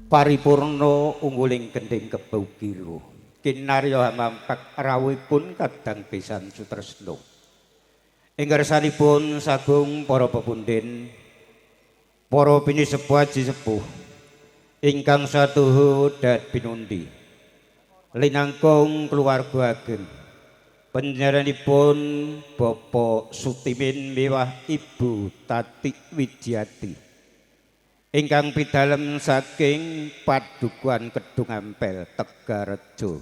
Paripurna ungguling gendhing kebo kira. Kinarya hamampak rawuhipun kadang besan sutresna. Ing ngarsanipun sagung para pepundhen, para pinisepuh aji sepuh ingkang satuhu dat pinundi. Linangkung keluarga ageng. Panjenenganipun Bapak Sutimin miwah Ibu Tati Wijiati. Ingkang pidalem saking Padukuhan Kedung Ampel Tegalrejo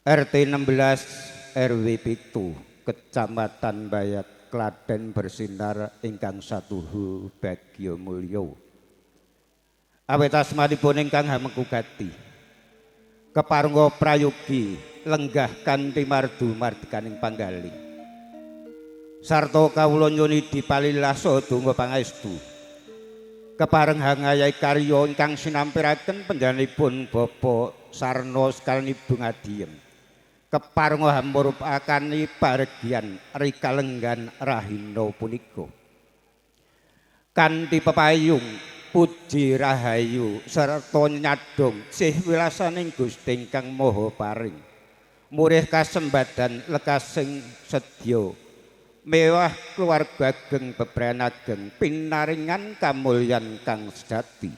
RT 16 RW 7 Kecamatan Bayat Klaten Bersinar ingkang satuhu bagya mulya. Awit asmanipun ingkang hamengku gati keparengga prayogi lenggah kanthi mardu mardikaning panggalih sarta kawula nyuwun dipalilah saha donga pangaestu. Kepareng hangayahi karya ingkang sinampiraken panjenenganipun Bapak Sarno sekalian Ibu Ngadiem. Kepareng hamurupakani paregyan rikalenggan rahina punika. Kanthi pepayung puji rahayu sarta nyadong sih wilasaning Gusti ingkang Maha Paring. Murih kasembadan lekasing sedya. Mewah keluarga ageng bebrayan ageng pinaringan kamulyan kang sejati.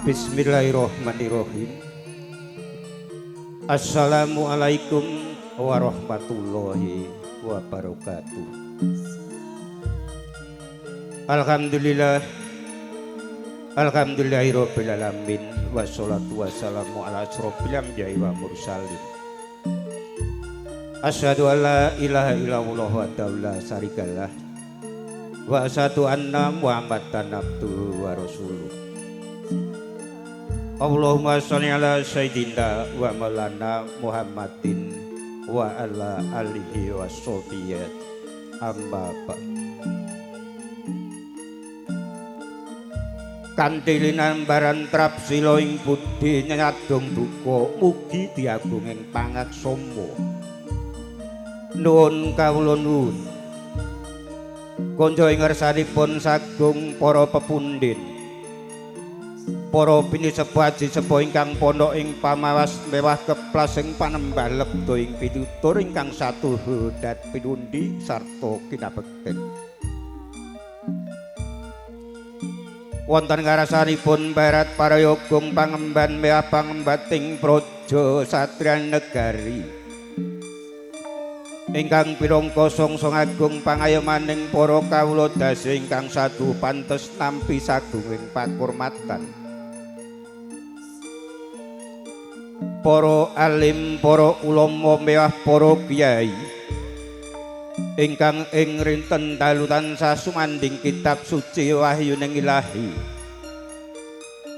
Bismillahirrahmanirrahim. Assalamualaikum warahmatullahi wabarakatuh. Alhamdulillah, alhamdulillahirabbil alamin, wassalatu wassalamu ala asrofil anbiya'i wa mursalin. Asyhadu an la ilaha illallah wahdahu la syarikalah wa asyhadu anna Muhammadan abduhu wa rasuluh. Allahumma sholli ala sayyidina wa maulana Muhammadin wa ala alihi wa sahbihi amma ba'd. Kanthi linambaran trap sila ing budi nyadong duka mugi diagunging pangaksama. Nuwun kawula nuwun. Kanca ing ngarsanipun sagung para pepundhen, para pinisepuh aji sepuh ingkang pondhok ing pamawas mewah keplasing panembah lebda ing pitutur ingkang satuhu dat pinundi sarta kinabekten. Wonten ngarasanipun barat parayogung pangemban mewah pangembating praja satriyan negari ingkang pinangka songsong agung pangayomaning para kawula dasa ingkang satu pantes nampi sagunging pakurmatan. Para alim, para ulama mewah para kiai ingkang ing rinten dalu tansah sumandhing kitab suci wahyuning ilahi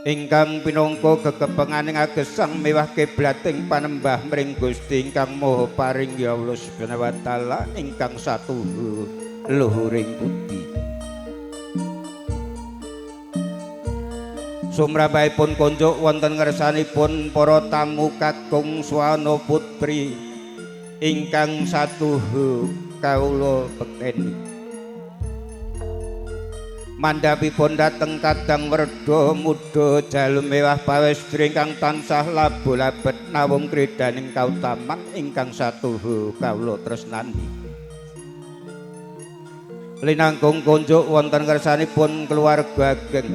ingkang pinangka gegepenganing agesang mewah kiblating panembah mring Gusti ingkang Maha Paring ya Allah Subhanahu wa taala ingkang satuhu luhuring budi. Sumrambahipun konjuk wonten ngersanipun para tamu kakung swana putri ingkang satuhu kawula bekteni. Mandhapipun dhateng kadang werda muda jalu mewah pawestri ingkang tansah labuh labet nawung kredaning kautaman ingkang satuhu kawula tresnani. Linangkung kunjuk wonten ngersanipun keluarga ageng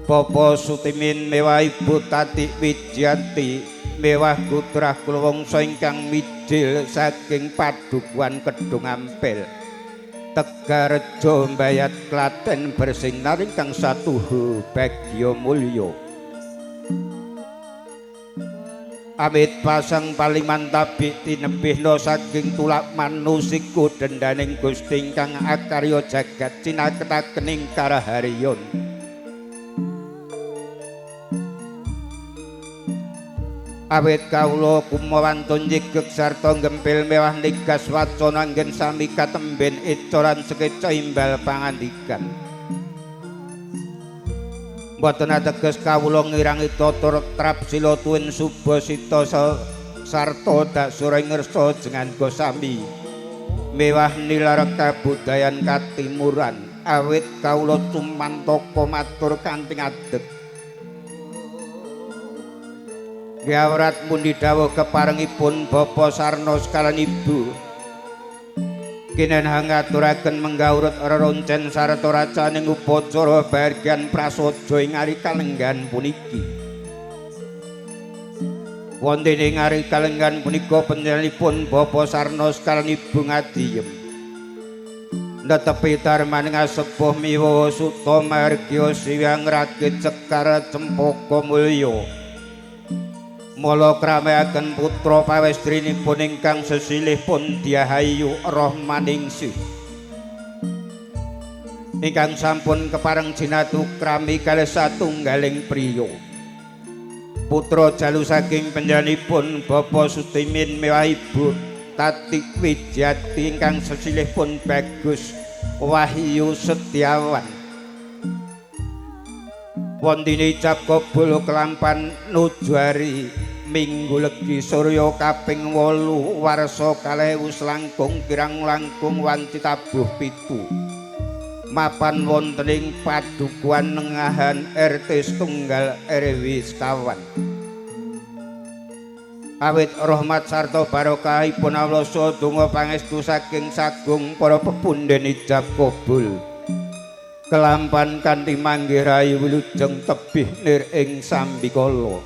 Bapak Sutimin mewah Ibu Tati Wijianti mewah putra kula wangsa ingkang mijil saking Padukuhan Kedung Ampel Tegarejo Mbayat Klaten bersinar ingkang satuhu bagya mulya. Amit pasang paliman tabik tinebihna saking tulak manusiku dendaning Gusti ingkang akarya jagat cinaketaken ing karaharyon. Awit kawula kumawantun nyegek sarta gempil mewah nigas wacana anggen sami katemben ecoran sekeca imbal pangandikan. Mboten ateges kawula ngirangi tata trap sila tuwin subasita sarta daksura ing ngersa jengangga sami mewah nilar kabudayan katimuran. Awit kawula cumantaka matur kanthi ngadeg. Gawrat mundi dawuh keparengipun Bapak Sarno sekalian Ibu kinen hangaturaken menggaurut reroncen sarta racaning upacara bagian prasaja ing ari kalenggan puniki. Wonten ing ari kalenggan punika panjenenganipun Bapak Sarno sekalian Ibu ngadiyem netepi darmaning asepuh miwa suta margya siwang rakit cekar cempaka mulya. Mala krameaken putra pawestrinipun ingkang sesilih pun Diahayu Rohmaningsih ingkang sampun kepareng jinatu krami kalih satunggaling priya. Putra jalu saking panjenenganipun Bapak Sutimin mewah Ibu Tati Wijati ingkang sesilih pun Bagus Wahyu Setiawan. Wondene ijab kabul kelampan nuju hari Minggu Legi Surya kaping 8 warsa 2000 selangkung kirang langkung wanci tabuh 7 mapan wonten ing Padukuhan Nengahan RT setunggal RW sekawan. Awit rahmat sarta barokahipun Allah saha donga pangestu saking sagung para pepundhen ijab kabul kelampan kanthi manggih rahayu wilujeng tebih nir ing sambikala.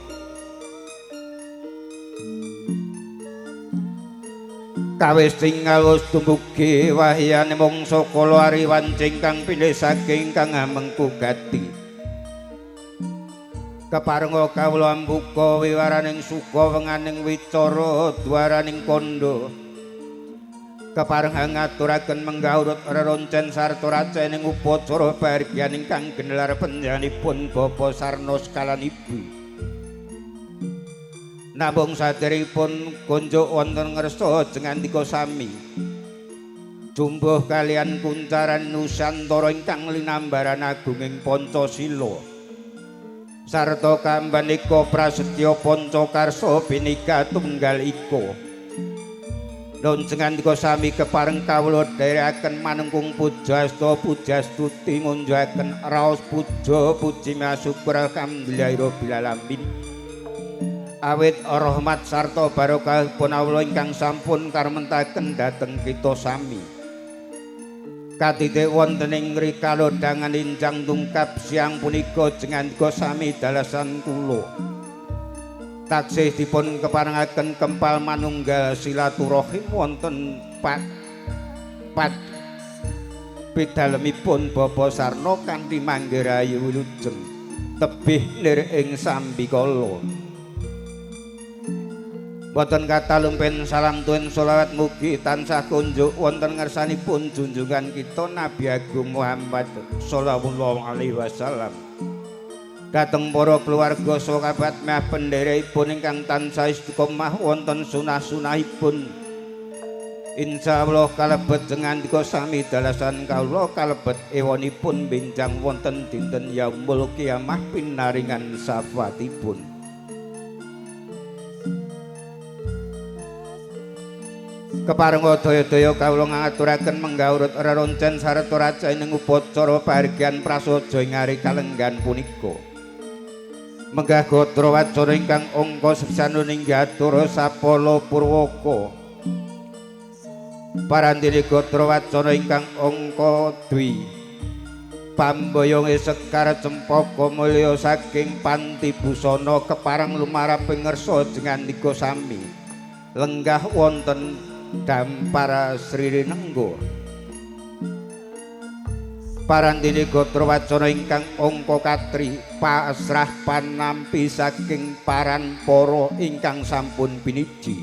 Kawis tingal dumugi wahyane mangsa kala ari wancing kang pilih saking kang amengku gati. Keparenga kawula ambuka wiwaraning suka wenganing wicara dwaraning kandha. Keparengan ngaturaken menggaurut reroncen sarta racaning upacara bahagian ingkang genelar panjenenganipun Bapak Sarno sekalian Ibu. Namung saderengipun konjuk wonten ngersa jengandika sami. Jumbuh kalian kuncaran Nusantara ingkang linambaran agunging Pancasila. Sarta kambaneka prasetya pancakarsa bhinneka tunggal ika. Loncengan dika sami kepareng kawula dherekaken manungkung puja asta pujastuti ngunjukaken raos puja puji masyukur alhamdulillahirabbil alamin. Awit rahmat sarta barokahipun Allah ingkang sampun karmentaken dhateng kita sami. Katitik wonten ing rikalodangan injang tungkap siang punika jengandika sami dalasan kula. Taksih dipun keparengaken kempal manunggal silaturahim wonten pat pidalemipun Bapak Sarno kanthi manggih rahayu wilujeng tebih nir ing sambikala. Boten katalumpen salam tuwin sholawat mugi tansah kunjuk wonten ngersanipun junjungan kita Nabi Agung Muhammad sallallahu alaihi wasallam. Dhateng para keluarga sahabat meh penderekipun ingkang tansah istiqomah wonten sunah-sunahipun. Insyaallah kalebet jengandika sami dalasan kawula kalebet ewonipun benjang wonten dinten yaumul kiamah pinaringan syafaatipun. Keparenga daya-daya kawula ngaturaken menggaurut reroncen sarta racaning upacara pahargyan prasaja ing ari kalenggan punika. Menggah gatra wacana ingkang angka sepisanan ing acara sapala purwaka. Parandene gatra wacana ingkang angka dwi pamboyonge Sekar Cempaka mulya saking panti busana kepareng lumarap ing ngersa jengandika sami lenggah wonten Dampara Sri Rinenggo. Parandene gatra wacana ingkang angka katri pasrah panampi saking paran para ingkang sampun piniji.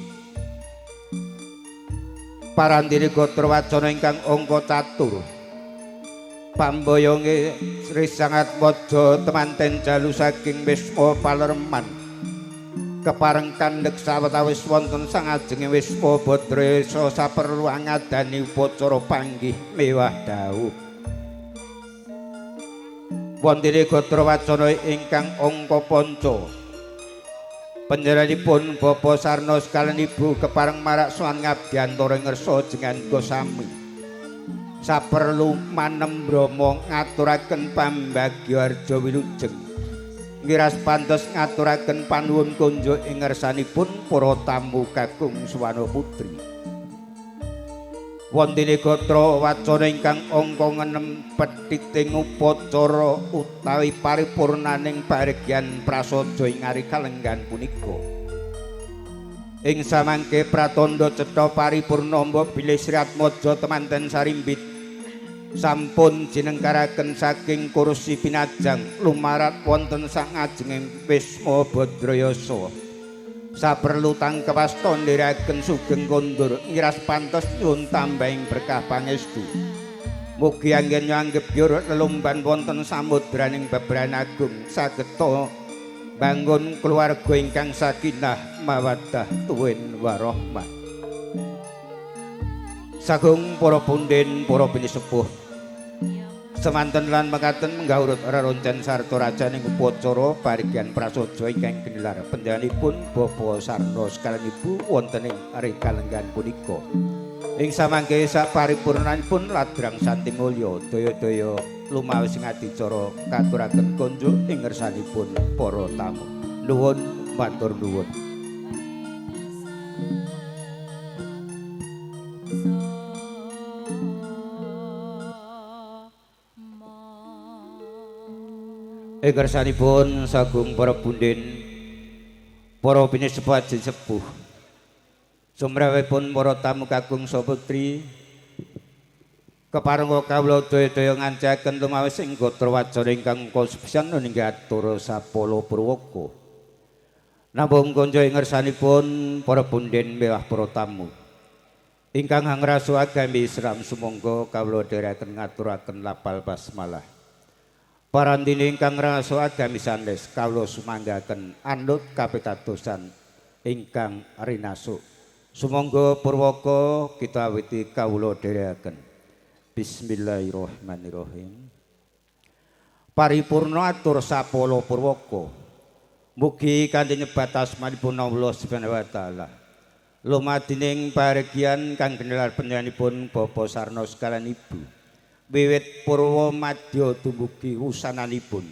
Parandene gatra wacana ingkang angka catur pamboyonge Sri Sangatmaja temanten jalu saking Wisma Palerman kepareng kandhek sawetawis wonten sangajenge Wisma Badrayasa saperlu angadani upacara panggih mewah dhaup. Wontene gatra wacana ingkang angka panca panjenenganipun Bapak Sarno sekalian Ibu kepareng marak sowan ngabdyantara ngersa jengandika sami saperlu manem brama ngaturaken pambagya harja wilujeng ngiras pantes ngaturaken panuwun kunjuk ing ngersanipun para tamu kakung suwana putri. Wontene gatra wacana ingkang angka ngenem pethiting upacara utawi paripurnaning paregyan prasaja ing ari kalenggan punika. Ing samangke pratandha cetha paripurna mbok bilih Sri Atmaja temanten sarimbit sampun jinengkaraken saking kursi pinajang lumarat wonten sangajenging Wisma Badrayasa. Saperlu tangkewasta ndherekaken sugeng kondur ngiras pantes nyuwun tambahing berkah pangestu. Mugi anggen nyanggep yur lelumban wonten samudraning bebran agung sageta bangun keluarga ingkang sakinah mawaddah tuwin warahmah. Sagung para punden, para pinisepuh, semanten lan mekaten menggah urut reroncen sarta rajaning upacara parigyan prasaja ingkang genilar panjenenganipun Bapak Sarno sekalian Ibu wonten ing ari kalenggan punika. Ing samangke saparipurnanipun ladrang santi mulya daya-daya lumawis ngadicara katuraken konjuk ing ngersanipun para tamu. Nuwun matur nuwun. Ing ngersanipun sagung para punden, para pinesepuh ajeng sepuh, sumrawipun para tamu kakung saha putri, keparenga kawula daya-daya ngancaken lumawis ing gatra wacana ingkang kasepisan ninggal atur sapala purwaka. Namung konco ing ngersanipun para punden mewah para tamu ingkang hangrasu agami Islam, sumangga kawula dherekaken ngaturaken lapal basmalah. Parandene ingkang ngraso agami sanes kawula sumanggaken anut kapitadosan ingkang rinasuk. Sumangga purwaka kita awiti kawula dherekaken. Bismillahirrahmanirrahim. Paripurna atur sapala purwaka. Mugi kanthi nyebat asmanipun Allah Subhanahu wa taala. Lumadining paregyan kang genelar panjenenganipun Bapak Sarno sekalian Ibu. Wiwit purwa madya dumugi wusananipun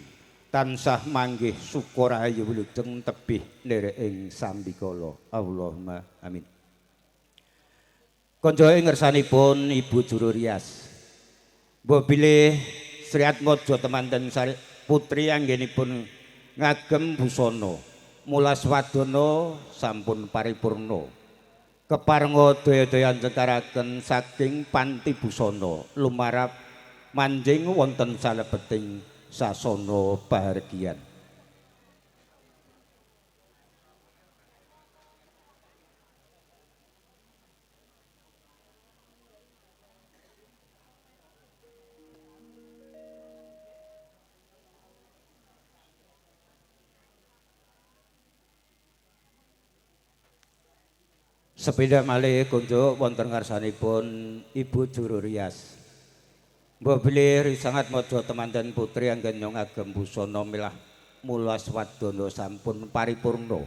tansah manggih suka rahayu wilujeng tebih nderek ing sambikala. Allahumma amin. Konco ing ngersanipun Ibu Juru Rias, mbok bilih Sri Atmaja temanten putri anggenipun ngagem busana mulas wadana sampun paripurna. Keparenga daya-daya njengkaraken saking panti busana lumarap manjing wonten salebeting sasana pahargyan. Sepindah malih kunjuk wonten ngarsanipun Ibu Juru Rias. Mbok bilih sangat maja temanten putri anggen ngagem busana milah mulas wadana sampun paripurna.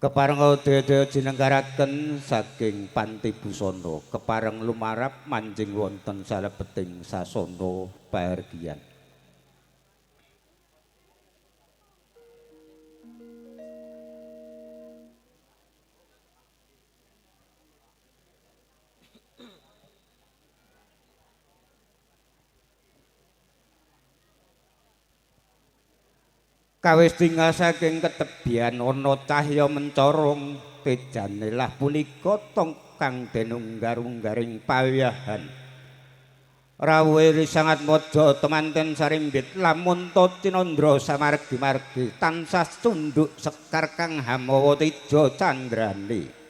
Keparenga daya-daya jinengkaraken saking panti busana kepareng lumarap manjing wonten salebeting sasana pahargyan. Kawis tinggal saking ketebian ana cahya mencorong tejane lah punika tong kang denunggar-unggaring pawiyahan. Rawuhe sangat maja temanten sarimbit lamun ta cinandra samargi-margi tansah sunduk sekar kang hamawa teja candrane.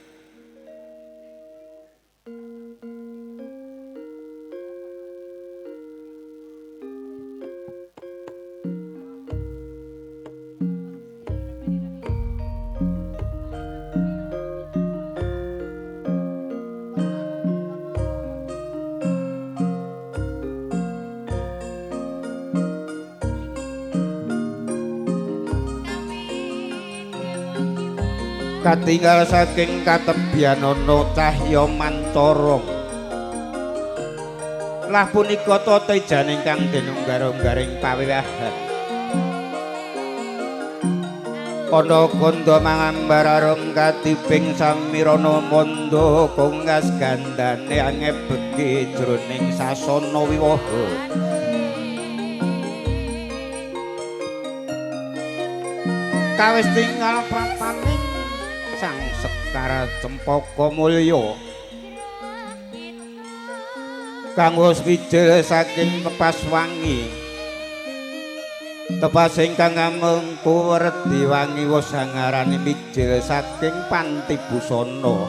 Katinggal saking katebian ana cahya mancorong. Lah punika tejan ingkang denunggar-unggaring pawiwahan. Ana gandha mangambar arum katibing samirana mandha kongkas gandane angebegi jroning sasana wiwaha. Kawis tinggal prataning Sang Sekar Cempaka Mulya kang wis wijil saking tepas wangi tepas ingkang amengku werdi wangi wis angarane mijil saking panti busana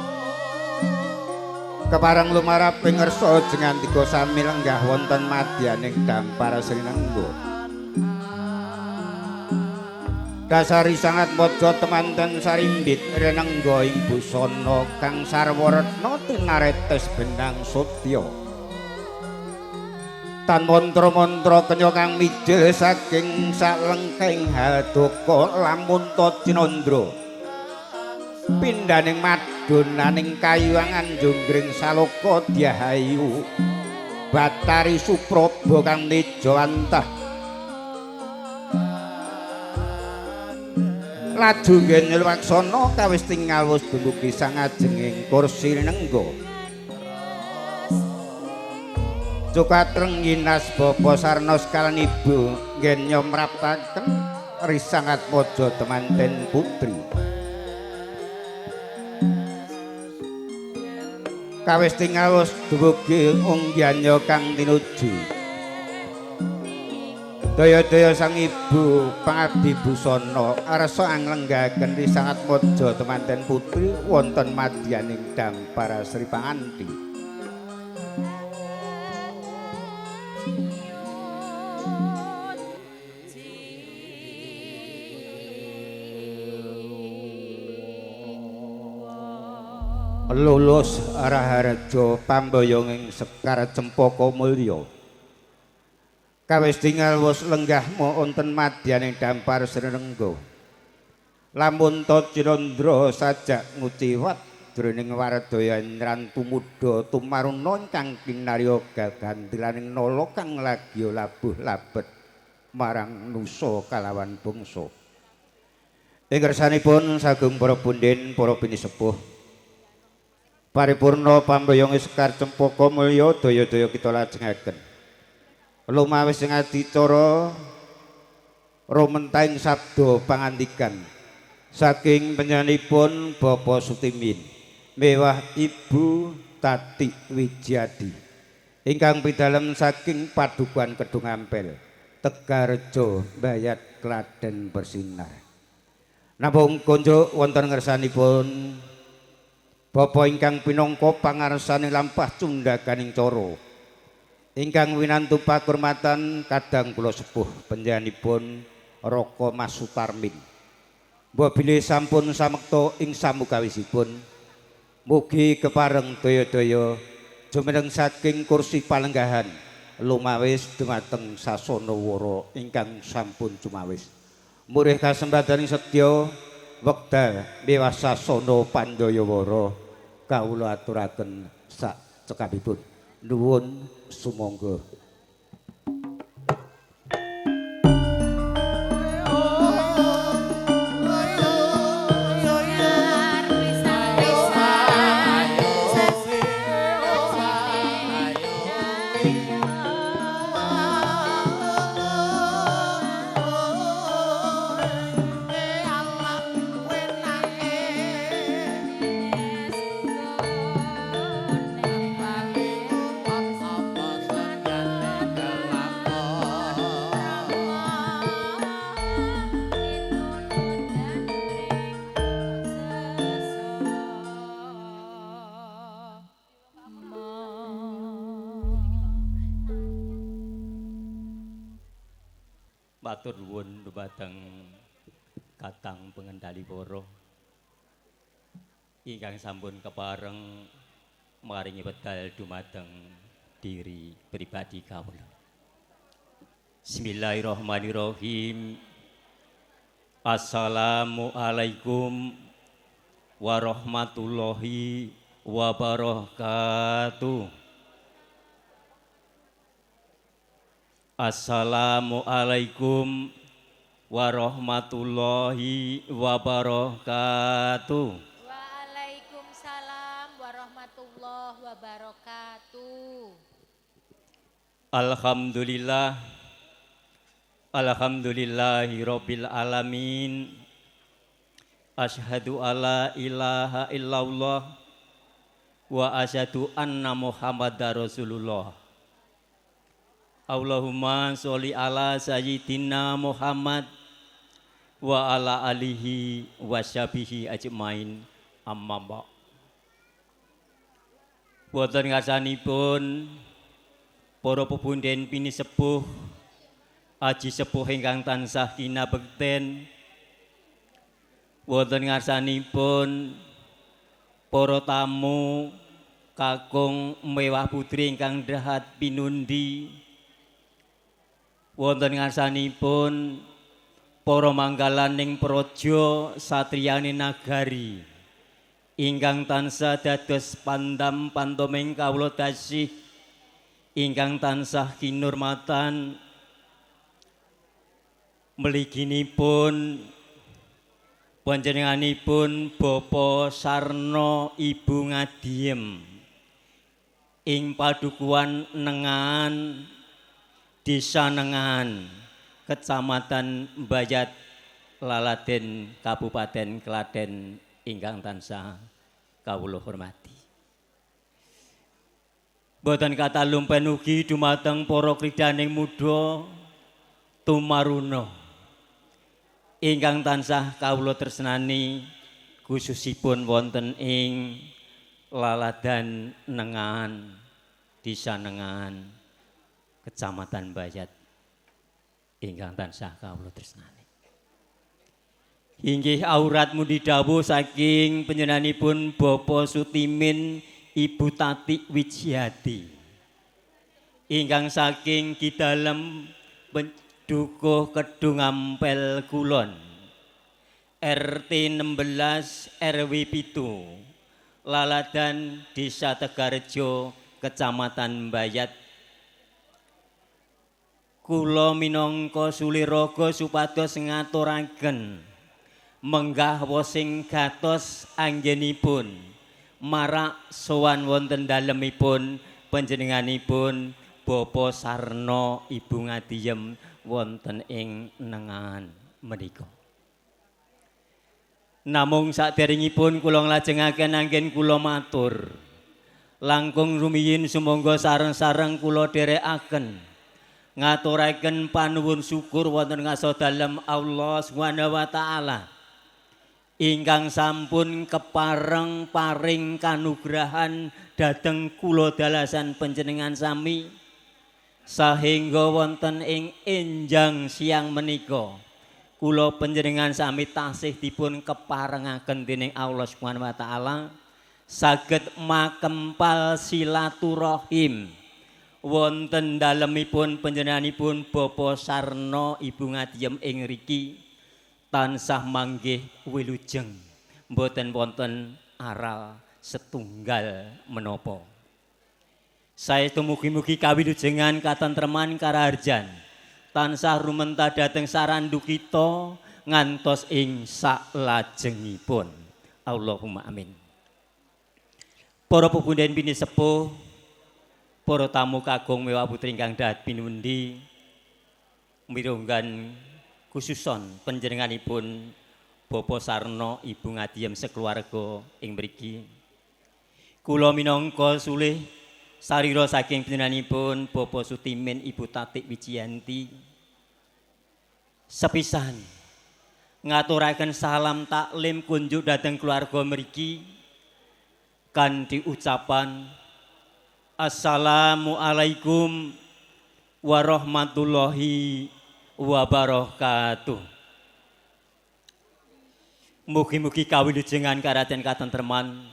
kepareng lumaraping ngersa jengandika sami lenggah wonten madyaning dampar Srinengga. Dasari sangat maja temanten sarimbit renengga ing busana kang sarwa retna tinaretes benang sudya. Tan mantra-mantra kenya kang mijil saking salengking hadoka lamun ta cinandra. Pindhaning madonaning kayuwangan jonggring saloka dyahayu Batari Supraba kang nejawantah. Laju ngen waksana kawis tingal wis dumugi sangajenging kursi nengga. Cukatreng nginas bapa sarna sekalian ibu ngen nyomraptaken Risangatmaja temanten putri. Kawis tingal wis dumugi unggihanya kang tinuju. Daya-daya sang ibu pangabdi busana arsa anglenggaken Risangatmaja temanten putri wonten madyaning dampar Sri Panganti. Lulus Raharja pamboyonging Sekar Cempaka Mulya. Kawis tingal wis lenggah wonten madyaning dampar Srinengga. Lamun ta cinandra sajak nguciwat jroning wardaya nyran tumudha tumaruna ingkang kinarya gagantilaning nala kang lagya labuh labet marang nusa kalawan bangsa. Ing kersanipun sagung para punden, para pinisepuh, paripurna pamboyonge Sekar Cempaka Mulya daya-daya kita lajengaken. Lumawis ing adicara rumentaing sabda pangandikan saking panjenenganipun Bapak Sutimin mewah Ibu Tati Wijiadi ingkang pidalem saking Padukuhan Kedung Ampel Tegarjo Bayat Klaten Bersinar. Namung konjuk wonten ngersanipun Bapak ingkang pinangka pangarsane lampah cundhakaning cara ingkang winantu pakurmatan kadang kula sepuh panjenenganipun Raka Mas Sutarmin. Mbok bilih sampun samekta ing samukawisipun mugi kepareng daya-daya jumeneng saking kursi palenggahan lumawis dumateng sasana wara ingkang sampun cumawis. Murih kasempadaning sedya wekdal mewah sasana pandayawara kawula aturaken sak cekapipun. Nuwun sumangga. Matur nuwun dumateng Kakang Pengendali Wara ingkang sampun kepareng maringi wekdal dumateng diri pribadi kawula. Bismillahirrahmanirrahim. Assalamualaikum warahmatullahi wabarakatuh. Assalamualaikum warahmatullahi wabarakatuh. Waalaikumsalam warahmatullahi wabarakatuh. Alhamdulillah, alhamdulillahi rabbil alamin. Asyhadu alla ilaha illallah wa asyhadu anna Muhammadar Rasulullah. Allahumma sholli ala sayyidina Muhammad wa ala alihi wa sahbihi ajmain. Amma ba. Wonten ngarsanipun para pepunden pinisepuh, aji sepuh ingkang tansah kinabekten. Wonten ngarsanipun para tamu kakung mewah putri ingkang dahat pinundi. Wonten ngarsanipun para manggalaning praja satriyane nagari ingkang tansah dados pandam pantoming kawula dasih ingkang tansah kinurmatan. Mliginipun panjenenganipun Bapak Sarno Ibu Ngadiem ing padukuhan Nengahan, Desa Nengahan, Kecamatan Bayat, Laladen, Kabupaten Klaten ingkang tansah kawula hormati. Boten kathah lumpen ugi dumateng para kridaning muda tumaruna ingkang tansah kawula tresnani, khususipun wonten ing Laladan Nengahan, Desa Nengahan, Kecamatan Bayat ingkang tansah kawula tresnani. Inggih aurat mundi dawuh saking panjenenganipun Bapak Sutimin Ibu Tati Wijiati ingkang saking kidalem Dukuh Kedung Ampel Kulon RT 16 RW 7 Laladan, Desa Tegarjo, Kecamatan Bayat. Kula minangka suliraga supados ngaturaken menggah wosing gatos anggenipun marak sowan wonten dalemipun panjenenganipun Bapak Sarno Ibu Ngadiem wonten ing Nengahan menika. Namung saderengipun kula nglajengaken anggen kula matur langkung rumiyin sumangga sareng-sareng kula dherekaken ngaturaken panuwun syukur wonten ngarsa dalem Allah Subhanahu wa taala ingkang sampun kepareng paring kanugrahan dhateng kula dalasan panjenengan sami sahingga wonten ing enjang siang menika kula panjenengan sami tasih dipun keparengaken dening Allah Subhanahu wa taala saged makempal silaturahim wonten dalemipun panjenenganipun Bapak Sarno Ibu Ngadiem ing riki tansah manggih wilujeng mboten wonten aral setunggal menapa. Saestu mugi-mugi kawilujengan katentreman karaharjan tansah rumentah dhateng sarandu kita ngantos ing saklajengipun. Allahumma amin. Para pepunden pinisepuh, para tamu kakung mewah putri ingkang dahat pinundi, mirunggan khususon panjenenganipun Bapak Sarno Ibu Ngadiem sekeluarga ing mriki. Kula minangka sulih sarira saking panjenenganipun Bapak Sutimin Ibu Tatik Wijianti sepisan ngaturaken salam taklim kunjuk dhateng keluarga mriki kanthi ucapan Assalamualaikum warahmatullahi wabarakatuh. Mugi-mugi kawilujengan karaten katentreman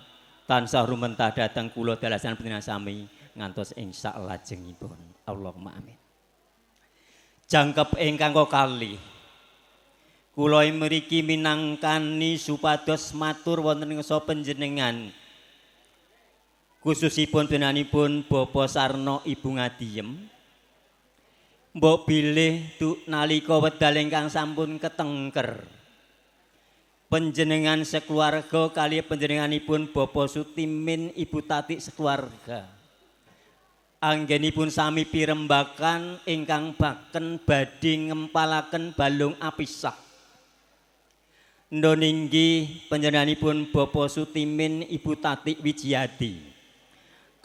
tansah rumentah dhateng kula dalasan panjenengan sami ngantos ing saklajengipun. Allahumma amin. Jangkep ingkang kalih kula mriki minangkani supados matur wonten ing panjenengan, khususipun panjenenganipun Bapak Sarno Ibu Ngadiyem. Mbok bilih nalika wedal ingkang sampun ketengker panjenengan sekeluarga kali panjenenganipun Bapak Sutimin Ibu Tatik sekeluarga anggenipun sami pirembakan ingkang baken badhe ngempalaken balung apisah. Ndoninggi panjenenganipun Bapak Sutimin Ibu Tatik Wijiati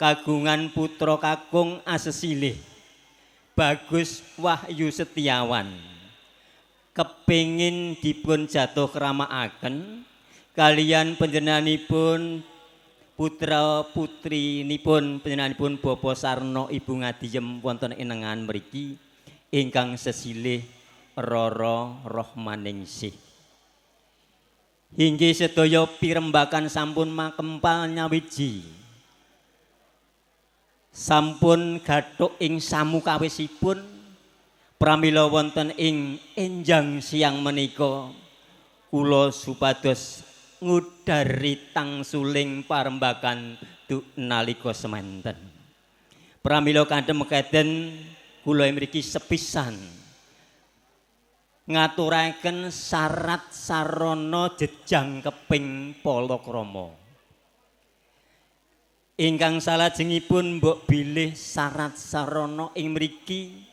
kagungan putra kakung asesilih Bagus Wahyu Setiawan kepingin dipun jatuh keramaaken kalian panjenenganipun putra putrinipun panjenenganipun Bapak Sarno Ibu Ngadiyem wonten ing nengan mriki ingkang sesilih Roro Rohmaningsih. Inggih sedaya pirembakan sampun makempal nyawiji, sampun gathuk ing samukawisipun pramila wonten ing enjang siang menika kula supados ngudari tangsuling parembakan duk nalika semanten. Pramila kanthi mekaten kula mriki sepisan ngaturaken syarat sarana jejangkeping palakrama. Ingkang salajengipun mbok bilih syarat sarana ing mriki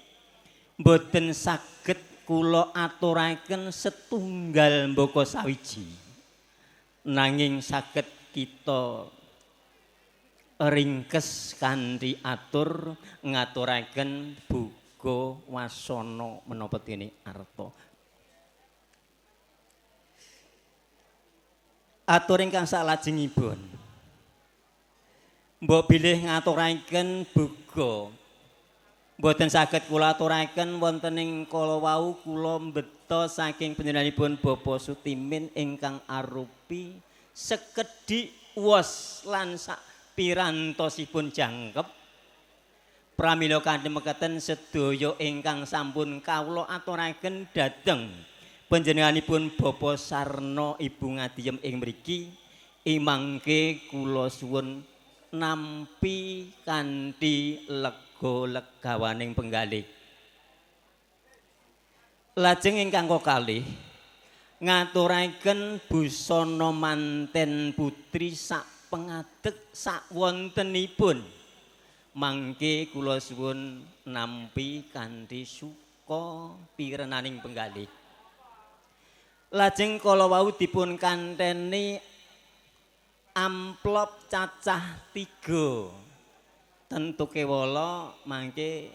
mboten saged kula aturaken setunggal mbaka sawiji, nanging saged kita ringkes kanthi atur ngaturaken buga wasana menapa dene arta. Atur ingkang salajengipun mbok bilih ngaturaken buga mboten saged kula aturaken wonten ing kala wau kula mbeta saking panjenenganipun Bapak Sutimin ingkang arupi sekedhik wos lan sak pirantosipun jangkep. Pramila kanthi mekaten sedaya ingkang sampun kawula aturaken dhateng panjenenganipun Bapak Sarno Ibu Ngadiyem ing mriki imangke kula suwun nampi kanthi lega-legawaning penggalih. Lajeng ingkang kalih ngaturaken busana manten putri sak pengadeg sak wontenipun mangke kula suwun nampi kanthi suka pirenaning penggalih. Lajeng kala wau dipun kanteni amplop cacah 3 tentu kewala mangke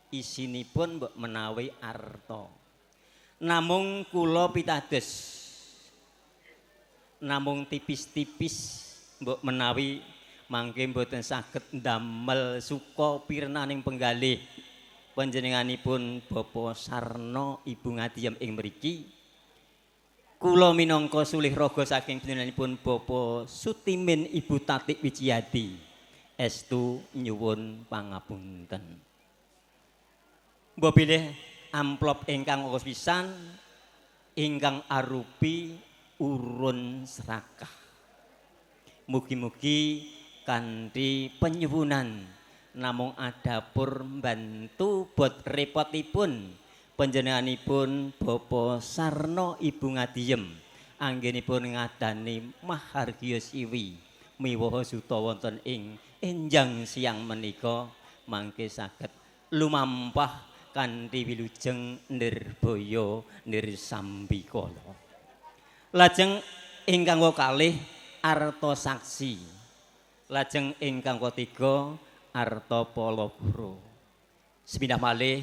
isinipun mbok menawi arta. Namung kula pitados namung tipis-tipis mbok menawi mangke mboten saged ndamel suka pirenaning penggalih panjenenganipun Bapak Sarno Ibu Ngadiyem ing mriki. Kula minangka sulih raga saking panjenenganipun Bapak Sutimin Ibu Tatik Wijiati estu nyuwun pangapunten. Mbok bilih amplop ingkang pisan ingkang arupi urun serakah. Mugi-mugi kanthi penyuwunan namung adapur mbantu bot repotipun panjenenganipun Bapak Sarno Ibu Ngadiyem anggenipun ngadani mahargya siwi miwaha suta wonten ing enjang siang menika mangke saged lumampah kanthi wilujeng nirbaya nirsambikala. Lajeng ingkang kalih arta saksi. Lajeng ingkang ketiga arta palagara. Sepindah malih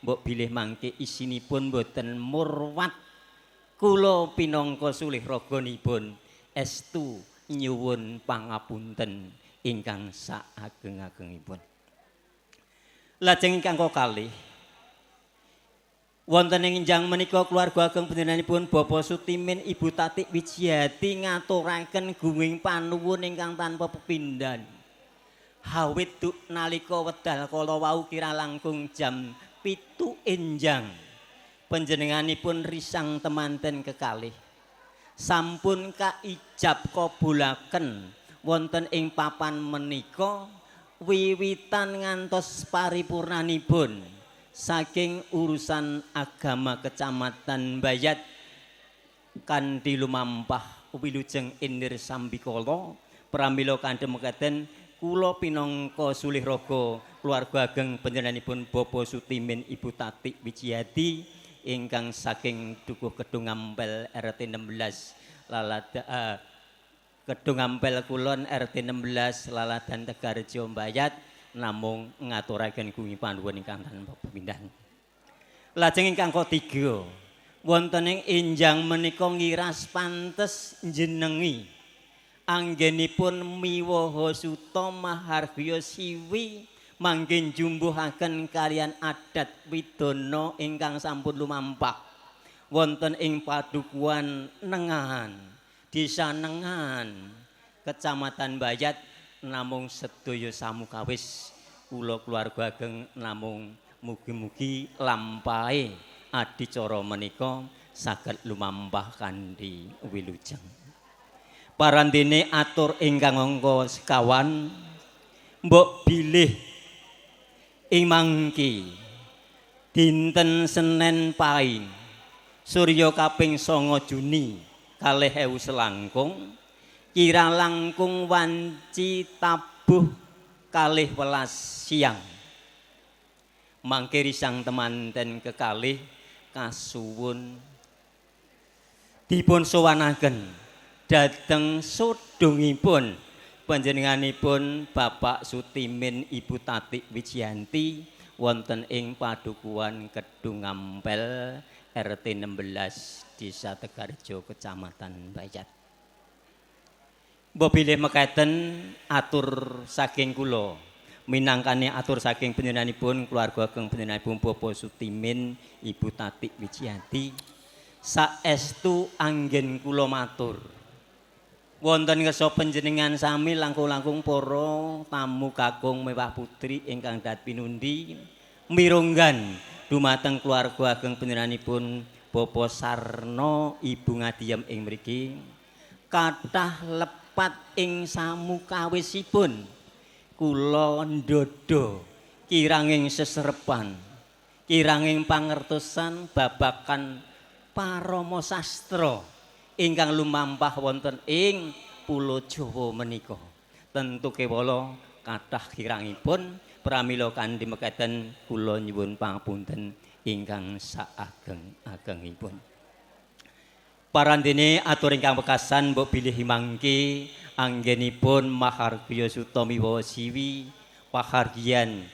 mbok bilih mangke isinipun mboten murwat kula pinangka sulih raganipun estu nyuwun pangapunten ingkang saageng-agengipun. Lajeng ingkang kalih Wonten ing enjang menika keluarga ageng panjenenganipun Bapak Sutimin Ibu Tatik Wijiyati ngaturaken gunging panuwun ingkang tanpa pepindhan. Hawit duk nalika wedal kala wau kira langkung jam 7 enjang. Panjenenganipun risang temanten kekalih. Sampun kaijab kabulaken wonten ing papan menika wiwitan ngantos paripurnanipun saking urusan agama Kecamatan Bayat kanthi lumampah wilujeng inir sambikala. Pramila kanthi mekaten kula pinangka sulih raga keluarga ageng panjenenganipun Bapak Sutimin Ibu Tatik Wijiyati ingkang saking Dukuh Kedung Ampel RT 16 Lalada Kedung Ampel Kulon RT 16 Laladan Tegarjo Bayat namung ngaturaken gunging panuwun ingkang tanpa pepindhan. Lajeng ingkang ketiga, wonten ing enjang menika ngiras pantes njenengi anggenipun miwaha suta mahargya siwi mangke njumbuhaken kaliyan adat widana ingkang sampun lumampah wonten ing padukuhan Nengahan, Desa Nengahan, Kecamatan Bayat. Namung sedaya samukawis kula keluarga ageng namung mugi-mugi lampahe adicara menika saged lumampah kanthi wilujeng. Parandene atur ingkang angka sekawan mbok bilih ing mangki dinten Senen Paing surya kaping 9 Juni 2000 selangkung kira langkung wanci tabuh 12 siang mangke risang temanten kekalih kasuwun dipun sowanaken dhateng sodhongipun panjenenganipun Bapak Sutimin Ibu Tatik Wijiyanti wonten ing padukuhan Kedung Ampel RT 16 Desa Tegarjo Kecamatan Bayat. Mbok bilih mekaten atur saking kula minangkane atur saking panjenenganipun keluarga ageng panjenenganipun Bapak Sutimin Ibu Tatik Wijiyati saestu anggen kula matur wonten ngersa panjenengan sami langkung-langkung para tamu kakung mewah putri ingkang dat pinundi mirunggan dumateng keluarga ageng panjenenganipun Bapak Sarno Ibu Ngadiyem ing mriki kathah lepat ing samukawisipun kula ndodho kiranging seserepan kiranging pangertosan babakan parama sastra ingkang lumampah wonten ing Pulo Jawa menika. Tentu kewala kathah kirangipun pramila kanthi mekaten kula nyuwun pangapunten ingkang saageng-agengipun. Parandene atur ingkang wekasan mbok bilih mangke anggenipun mahargya suta miwaha siwi pahargyan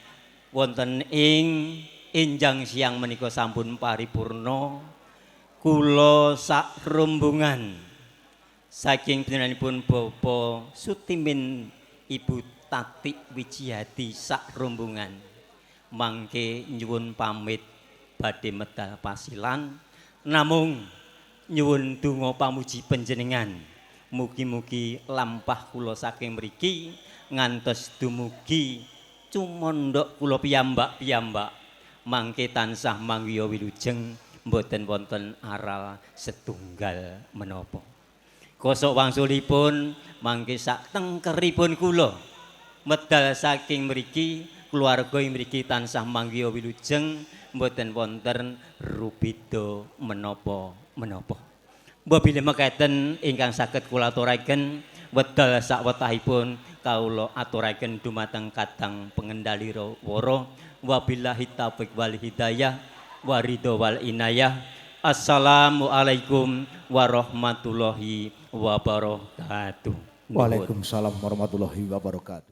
wonten ing enjang siang menika sampun paripurna. Kula sak rombongan saking panjenenganipun Bapak Sutimin Ibu Tatik Wijiyati sak rombongan mangke nyuwun pamit badhe medal pasilan namung nyuwun donga pamuji panjenengan mugi-mugi lampah kula saking mriki ngantos dumugi cumondhok kula piyambak-piyambak mangke tansah manggiya wilujeng mboten wonten aral setunggal menapa. Kosok wangsulipun mangke sak tengkeripun kula medal saking mriki keluarga mriki tansah manggiya wilujeng mboten wonten rubeda menapa menapa. Mbok bilih mekaten ingkang saged kula aturaken wedal sawetahipun kawula aturaken dumateng kadang pengendali wara. Wabillahi taufik wal hidayah waridho wal inayah. Assalamualaikum warahmatullahi wabarakatuh. Waalaikumsalam warahmatullahi wabarakatuh.